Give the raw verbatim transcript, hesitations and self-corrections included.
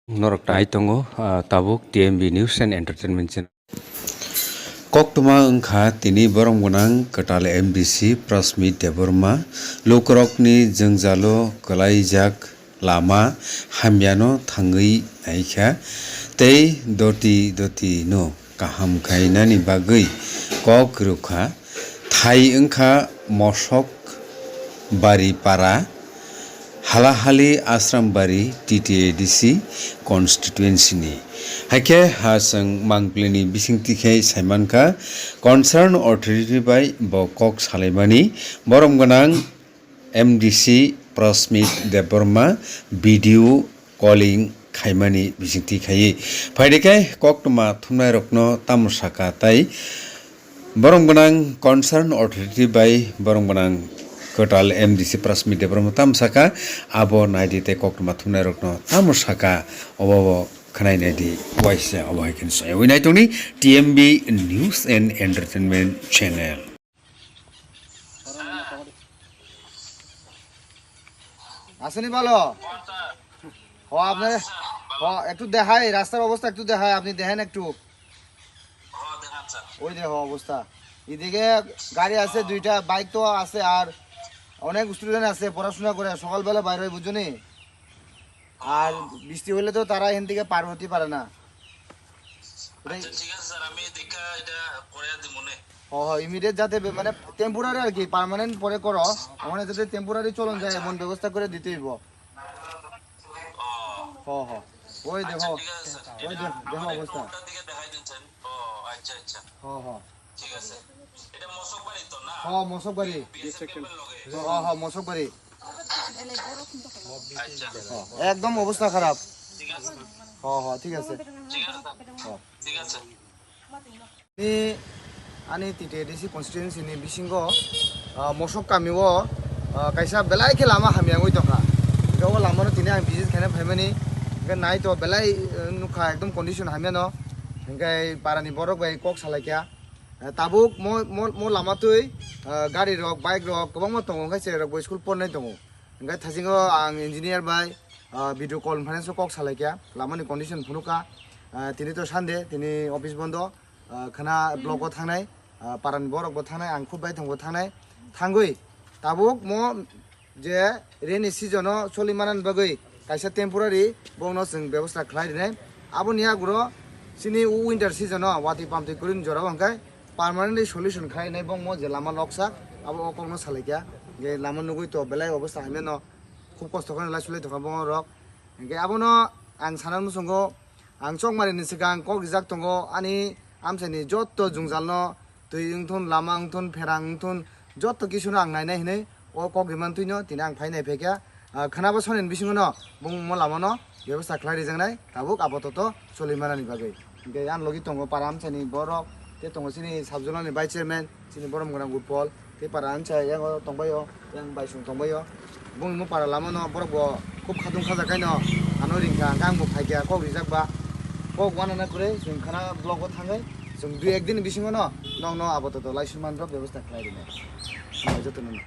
Norok tai tongo, ah, tabuk T M B News and Entertainment channel. Koktwma wngkha tini borom gwnang kwtal M D C Prasmit Debbarma, lukurokni jwngjalo kwlaijak lama hamyano thangwi naikha tei doti doti no kaham khainani bagwi kok rwkha. Thai wngkha Mosok Bari para, Halahali Asrambari T T A D C constituency ni. Haikhe ha chwng mangpili ni bisingtwi khe saimankha, concern authority bai bo kok salaimani, borom gwnang M D C Prasmit Debbarma video calling khaimani bisingtwi khaiwi. Phaidi khe koktwma thumnairokno tamo saka tai borom gwnang concern authority bai borom gwnang kwtal M D C Prasmit Debbarma tamo saka, abo naidi tei koktwma thumnairokno tamo saka, obo bo khwnai naidi waisa obo hai khe sayawi naitongni T M B News and Entertainment Channel. আসেনি ভালো? ও আপনার, ও একটু দেখাই, রাস্তার অবস্থা একটু দেখাই, আপনি দেখেন একটু। ওই দেখো অবস্থা, এদিকে গাড়ি আছে দুইটা, বাইক তো আছে, আর অনেক স্টুডেন্ট আছে পড়াশোনা করে, সকালবেলা বাইরে হয়, বুঝছো নি? আর বৃষ্টি হলে তো তারা এখান থেকে পার হতে পারে না। ওটাই। আচ্ছা, ঠিক আছে স্যার, আমি দেখা এটা করে দিব নে। হ, হ, ইমিডিয়েট যাতে বে-, মানে টেম্পোরারি আর কি, পার্মানেন্ট পরে করো। ওখানে যাতে টেম্পোরারি চলন যায়, এমন ব্যবস্থা করে দিতে হইব। ও। হ, হ। ওই আচ্ছা, দেখো, ঠিক আছে স্যার। ওই এটা দেখ-, দেখো আমাদের অবস্থা। টোলটার দিকে দেখাই দিচ্ছেন। ও, আচ্ছা, আচ্ছা। হ, হ। ঠিক আছে। এটা মশকবাড়ি তো না? হ, মশকবাড়ি। বিএসএফ ক্যাম্পের লগে। হ, হ, মশকবাড়ি। আচ্ছা। হ, একদম অবস্থা খারাপ। ঠিক আছে। হ, হ, ঠিক আছে। ঠিক আছে। হ। ঠিক আছে। Ni, ani T T A D C constituency ni bisingo, ah, Mosok kami o, ah, kaisa belai khe lama hamya wngwi tongkha. Hwnkhe o lama no tini ang visit khaina phaimani, hwnkhe nai to belai, eh, nukha ekdom condition hamya no, hwnkhe para ni borok bai kok salai kha. Eh, tabuk mo, mo, mo lama twi, ah, gari rok, bike rok kwbangma tongo, hwnkhe cherai rok bo school pornai tongo. Hwnkhe thaisingo ang engineer bai, ah, video call conference o kok salai kha, lama ni condition phunuk kha. Ah, tini to Sunday, tini office bondo, ah, khana block o thangnai, ah, para ni borok bo thangnai, ang khub bai thang bo thangnai, thangwi tabuk mo je rainy season o choli manani bagwi kaisa temporary bongno chwng bebosta khlai rinai. Aboni aguro chini winter season o watwi pamtwi kwrwini jora o hwnkhe permanently solution khlai rinai bongmo je lama loksak abo o kokno salai kha. Je lama nugwi to belai obosta hamya no khub kosto khe lai sulai tongkha bongorok. Hwnkhe abono ang sana muchungo, ang chokmari ni swkang kok rijak tongo ani amchaini jotto jwngjalno. Twi wngthun, lama wngthun, pherang wngthun, jotto kisuno ang nainai hinwi o kok rimantwino tini ang phai nai phaikha. Ah, khwnabo sonini bisingono bumungmo lamano bebosta khlai rijaknai, tabuk apatoto choli manani bagwi. Hwnkhe ani logi tongo para amchaini borok, tei tongo chini sub zonal ni vice chairman, chini borom gwnang Utpol, tei para amchai yango tongbaio, yang baisong tongbaio. Bumungmo para lamano borok bo khub khatung khajakhaino ano ringkha, hwnkhe angbo phaikha kok rijakba. Kok uanana kwrwi chwng khana block o thangwi chwng dui ek din bisingono nokno apatoto laisumani rok bebosta khlai rwnai. Hambai jotono.